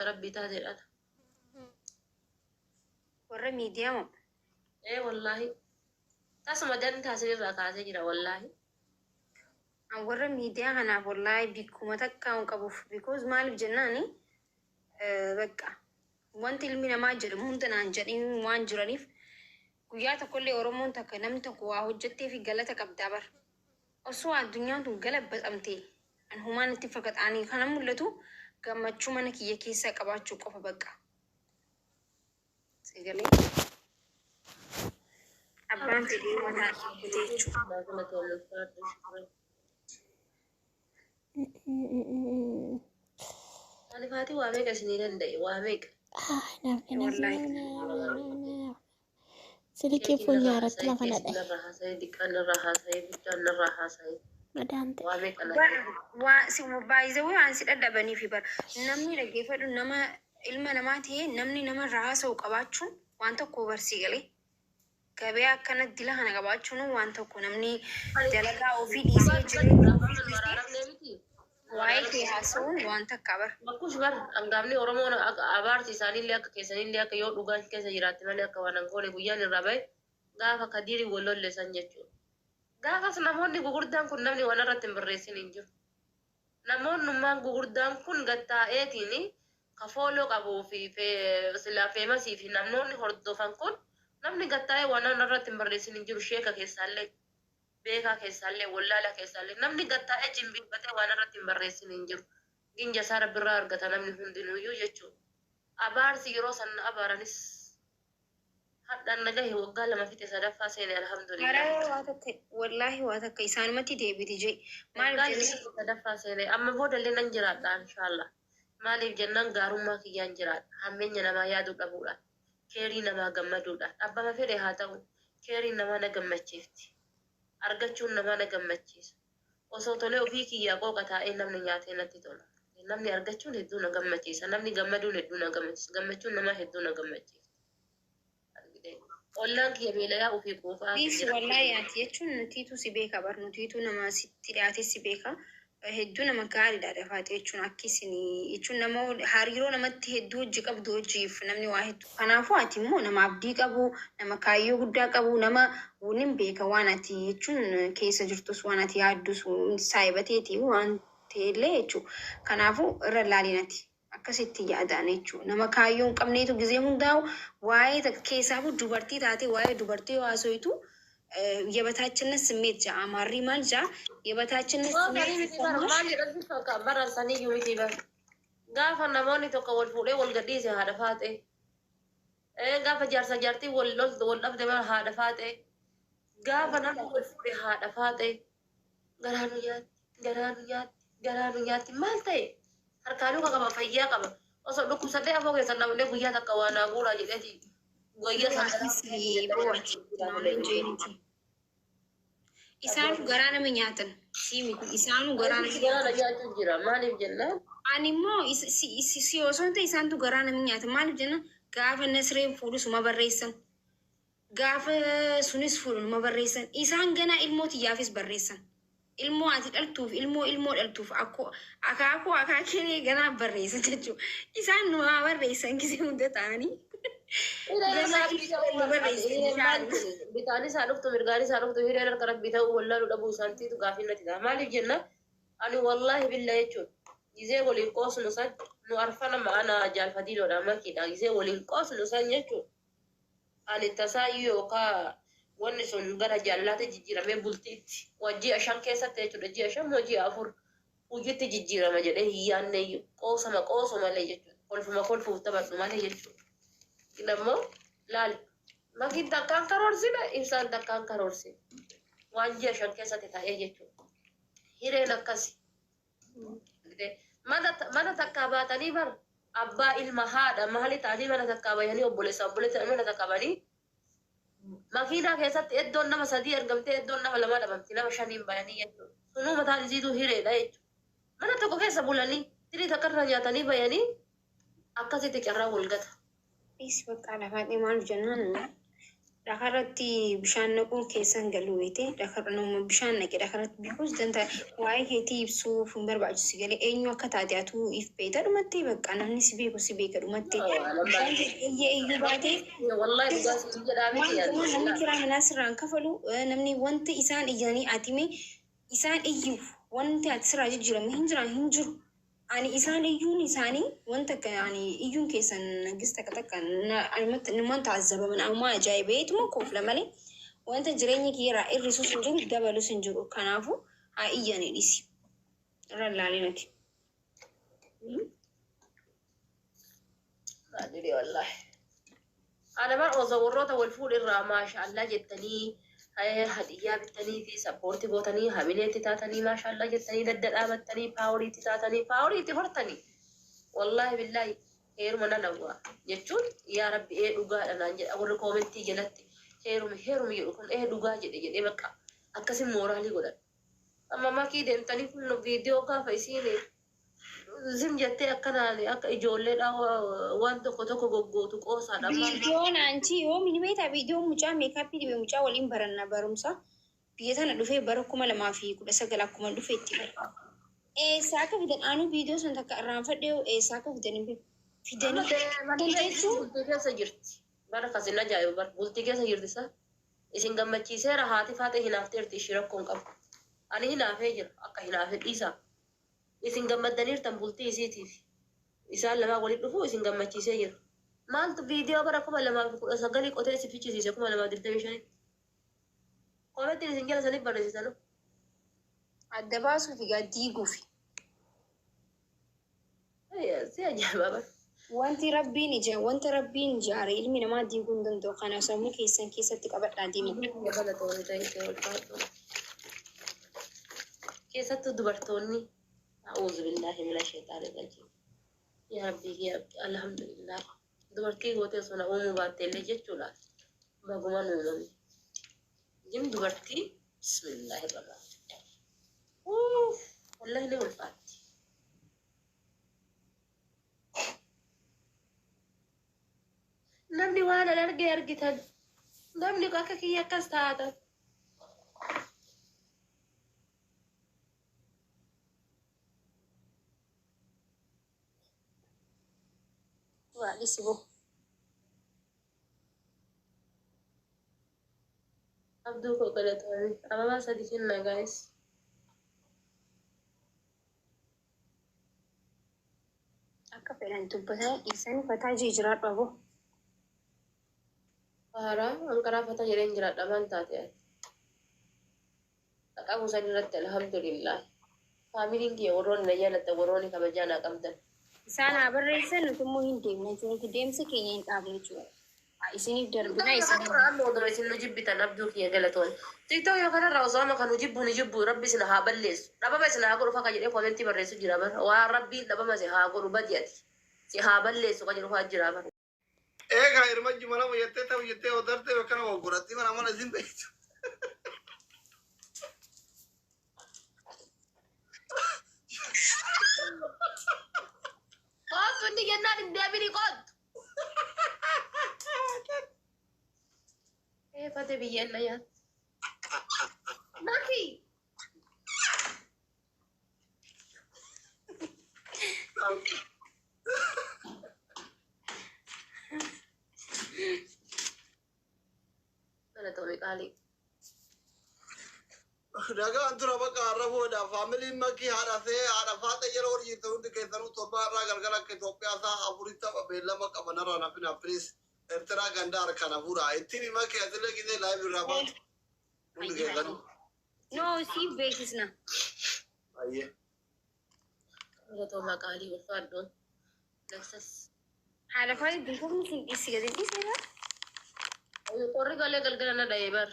Rabbii taatee dhala. Warra miidiyaa moo? Ee wallaahi. Tasuma dantaa isinirraa kaasee jira wallaahi. An warra miidiyaa kanaaf wallaahi bikkuma takkaa hin qabuuf, because maaliif jennaani, bakka wanti ilmi namaa jedhamu hunda naan jedhin waan jiraniif. Guyyaa tokkollee Oromoon takka namni tokko waa hojjettee fi galata qabdaa bar. Osoo addunyaan tun galabbaxamte an humaa natti fakkaata. Ani kana mul'atu gammachuu mana kiyya keessaa qabaachuu qofa bakka. Sagalee abbaan fedhii mataa kutee jechuudha. Galatoomuu shukran. Ani faatii waa meeqa isinii danda'e, waa meeqa. Namni Wallaahi. namni Silkii Sheekiin narraa fuunyaarratti haasa'e, lafa keessiin nadhahe. narraa haasa'e, diqqaan narraa haasa'e, guddaan narraa haasa'e. Madaan ta'e. Waa meeqa na Waa si baay'ee waan si dhadhabaniif bara namni dhaggeeffadhu, nama ilma namaa ta'ee namni nama irraa haasa'u qabaachuun waan tokko barsii galee gabayaa akkana dila kana qabaachuun waan tokko. Namni dalagaa ofii dhiisee, jireenya ofii Gaafa dhiisee araaramnee miti. waa'ee kee haasa'uun waan takka bara. Bakkuus bar hangaafni Oromoon abaarsi isaaniillee akka keessanillee akka yoo dhugaan keessa jiraatte malee akka waan hangoone guyyaan irraa bahe gaafa kadiiri wal lolleessan jechuudha. Gaafas namoonni gugurdaan kun namni waan irratti hin barreessin hin jiru. Namoonnummaan gugurdaan kun gattaa'eetiin ka follow qabuu fi silaa famous fi namoonni hordofan kun namni gattaa'ee waan irratti hin barreessin hin jiru. Sheeka keessaallee, beekaa keessaallee, wallaala keessaallee namni gattaa'ee jimbiinfatee waan irratti hin barreessin hin jiru. Ginja isaa rabbirraa argata namni hundinuyyuu jechuudha. Abaarsi yeroo san na abaaranis hadhaan na gahe, waggaa 2 fixe, sadaffaa seene, alhamdulillah. Karaa waa takka, wallaahi, waa takka isaanumatti deebiti jee Waggaa maaliif 2 jennee fixe, sadaffaa seene, amma boodallee nan jiraadha inshallah. Maaliif jennaan, gaarummaa kiyyaan jiraadha. Hammeenya namaa yaaduu dhabuudha. Keerii namaa gammaduudha. Abbama fedhe haa ta'u, keeriin namaa na gammachiifti. Argachuun namaa na gammachiisa. Osoo tolee ofii kiyyaa qooqa taa'ee namni nyaatee natti tola. Namni argachuun hedduu na gammachiisa. Namni gammaduun hedduu na gammachiisa. Gammachuun namaa hedduu na gammachiisa. Argitee? Ollaan kiyya beelayaa ofii quufaa Dhiisi jira. Wallaahi, ati jechuun nutiitu si beeka bar, nutiitu nama sitti dhiyaate si beeka. Hedduu nama gaariidha dafaate jechuun akki isin jechuun nama hariiroo namatti hedduu hojii qabdu, hojiif namni waa hedduu. Kanaafuu ati immoo nama abdii qabu, nama kaayyoo guddaa qabu, nama nin beeka waan ati jechuun keessa jirtus, waan ati yaaddus saayibateeti waan ta'ellee jechuudha. Kanaafuu irra laaliin ati akkasitti yaadaan jechuudha. Nama kaayyoo hin qabneetu gizee hundaa'u waa'ee keessaafuu dubartii taatee waa'ee dubartii yoo haasoitu የበታችነት ስሜት ጃ አማሪ ማል ጃ የበታችነት Waa ስሜት sanii miti bara ሲሰማሽ maal jedhan fakkaata bara saniyyuu miti bara. Gaafa namoonni tokko wal fuudhee wal gadhiise haadha faaxee. Gaafa jaarsa jaartii wal loltu wal dhabde bara haadha faaxee. Gaafa namni wal fuudhe haadha faaxee. Garaa nu nyaatti, garaa nu nyaatti, garaa nu nyaatti, maal ta'e? Harkaanuu qaba, fayyaa qaba. Osoo dhukkubsadhee afoo keessa namni guyyaa takka waa naa guuraa jedheeti. Guyyaa sana garaa jeenti isaanu garaa nama nyaatan sii miti, isaanu garaa nama Garaa na nyaatan. nyaachuun jira. Maaliif jennaan? Ani immoo si osoo hin ta'e isaantu garaa nama nyaata. Maaliif jennaan, gaafa Nasreen fuudhus uma barreessan, gaafa sunis fuudhu numa barreessan. Isaan ganaa ilmoo tiyyaafis barreessan, ilmoo ati dhaltuuf, ilmoo ilmoo dhaltuuf, akkoo akaakuu akaakilee ganaa barreessan jechuudha. Isaan nu haa barreessan, gisee hunda ta'anii ganaa nu barreessan inshallah. Bitaan isaa dhuftu, mirgaan isaa dhuftu, hireen harka rabbii ta'uu wallaaluu dhabuu isaaniitu gaafii natti ta'a. Maaliif jenna, ani wallaahi billaa jechuudha. Gizee waliin qoosnu san nu arfana ma'ana jaalfatiiloodha makiidha. Gizee waliin qoosnu san jechuudha. Ani tasaayyuu yookaan wanni sun gara jaalalaatti jijjiiramee bultiitti waa ji'a 5 keessatti jechuudha. Ji'a 5 moo ji'a 4 hojiitti jijjiirama jedhee hin yaadne, qoosama qoosu malee jechuudha. Kolfuma kolfuuf taphadhu malee jechuudha. Kun ammoo laal, makiin takkaan karoorsine, ibsaan takkaan karoorsine. Waan ji'a 5 keessatti ta'ee jechuudha. Hireen akkasi. Mana takkaa baatanii bar abbaa ilma haadha maali ta'anii mana takkaa bayanii, obboleessa obboleessa mana takkaa banii, makiinaa keessatti iddoon nama sadii argamtee iddoon nama lama dhabamti, nama shaniin bayanii jechuudha. Sunuu mataan isiituu hireedha jechuudha. Mana tokko keessa bulanii tirii takka irra nyaatanii bayanii akkasitti carraa wal gata. Dhiisi bakka lafaadhee, maaliif jennaan Dhakarratti bishaan naquun keessan galuu beekte dhakarra nama bishaan naqe dhakarratti because danta waa'ee keetii ibsuuf hin barbaachisu galee eenyu akka taate atuu if beekta dhumattee bakka namni si beeku si beeka dhumattee bishaan iyyee iyyuu baatee. Wallahi dhugaa siin jedhaa miti. Waan namni kiraa manaa sirraan kafalu, namni wanta isaan iyyanii atime isaan iyyuuf wanti ati sirraa jijjiirame hin jiran hin jiru. Ani isaan iyyuun isaanii wanta akka ani iyyuun keessan nagis takka takka numan taazzabaman ammaa ajaa'ibeetuma koofla malee wanta jireenya kiyya irraa hir'isus hin jiru, dabalus hin jiru. Kanaafuu haa iyyanii dhisi. Irra ilaalii nuti. Maadiri wallahi. Ana bar osoo warroota wal fuudhirraa maashaallah jettanii, hadiyyaa bittanii fi support gootanii, hamileetti taatanii, maashaallah jettanii dadda dhaabattanii, poweriitti taatanii, poweriitti hortanii. Wallahi billahi heeruma nan hawwa jechuun yaa rabbi ee dhugaadha naan jedha warri commentii jalatti heerumi heerumi jedhu kun ee dhugaa jedhe jedhee bakka akkasin moralii godhan. Amma makii deemtanii kun viidiyoo gaafa isiin zim jettee akkanaan akka ijoolleedha waan tokko tokko goggootu qoosaadha. Viidiyoon anchi yoo mini beektaa viidiyoon mucaa makeupii dibe mucaa waliin baranna barumsa biyya tana dhufee bara 2019 akkuma dhufe itti bara. Eessaa akka fidan aanuu viidiyoo sun takka irraanfadhee eessaa akka fidan hin beeku. Fidanii kan jechuun Bultii keessa jirti. Bara kasin ajaa'iba bara bultii keessa jirti sa. Isin gammachiiseera haati faate hinaafteerti ishii rakkoon qabu. Ani hinaafee jira akka hinaafee dhiisaa. Isin gammaddaniirtan bultii isiitiif. Isaan lamaa walitti dhufuu isin gammachiisee jira. Maaltu viidiyoo bara 2019 qotee si fichisiise 2025tti? Commentiin isin jala saniif barreessitanu. Adda baasuuf egaa diiguufi. Si ajaa'iba bara. Wanti rabbiin ija wanta rabbiin ijaare ilmi namaa diiguu hin danda'u. Kana sammuu keessan keessatti qabadhaa deema. Galatoonni ta'e ulfaatu. Keessattuu dubartoonni a'uuzu billaahi mina sheexaani rajiim. Yaa Rabbii yaa Rabbi alhamdulillah. Dubartii gootee osoo na uumuu baatte illee jechuudha. Bagumaan uumamne. Jim dubartii bismillaahi rahmaan. Uff wallahi ni ulfaatti. Namni waan an arge argitan. Namni akka kiyya akkas taatan. Waa dhisi boo. Abduu koo galatoomii. Ababaa sadi kenna guys. Akka fedhan dubbatan dhiisanii fataa jee jiraadhu aboo. Haaraa ankaraa fata jedheen jiraadha maal taate ati. Qabu san irratti alhamdulillah. Familyn kiyya warroonni na jaallattan warroonni kabajaa naa qabdan. Isaan haa barreessan, nuti immoo hin deemna jechuudha. Deemsa keenya hin dhaabne jechuudha. Haa isiniif darbina isin. Amma oduma isin nu jibbitan abduu kiyya galatoon. TikTok yoo kanarraa osoo amma kan nu jibbu ni jibbu rabbi isin haa balleessu. Dhabama isin haa godhu fakka jedhee commentii barreessu jira bara. Waan rabbiin dhabama si haa godhu badi ati. Si haa balleessu kan jedhu fa'aa jira bara. Eegaa hirma juma lama jettee ta'u jettee odarte akkana waggoratti mana mana isin beektu. Qoottu inni jennaan hin deebini qoottu. Eefate biyyeen na nyaatti. Maki. Galatoomii qaalii. Dhagaan tura bakka har'a booda familyn makii haadha see haadha faata yeroo hojii hundi keessanuu torbaa irraa galgala akka Itoophiyaa isaa afuritti tapha beellama qabanarraa nafina please. Eertiraa ganda harkaan hafuura ittiin hima keessillee gisee live irraa baatu hundi keessanuu. No, siif beeksisna. Ayyee. Galatoomaa qaalii ulfaadhoon. Laksas. Haadha faati dunkofni sin dhiisi gadi dhiiseera. Qorri galee galgala na dha'ee bar.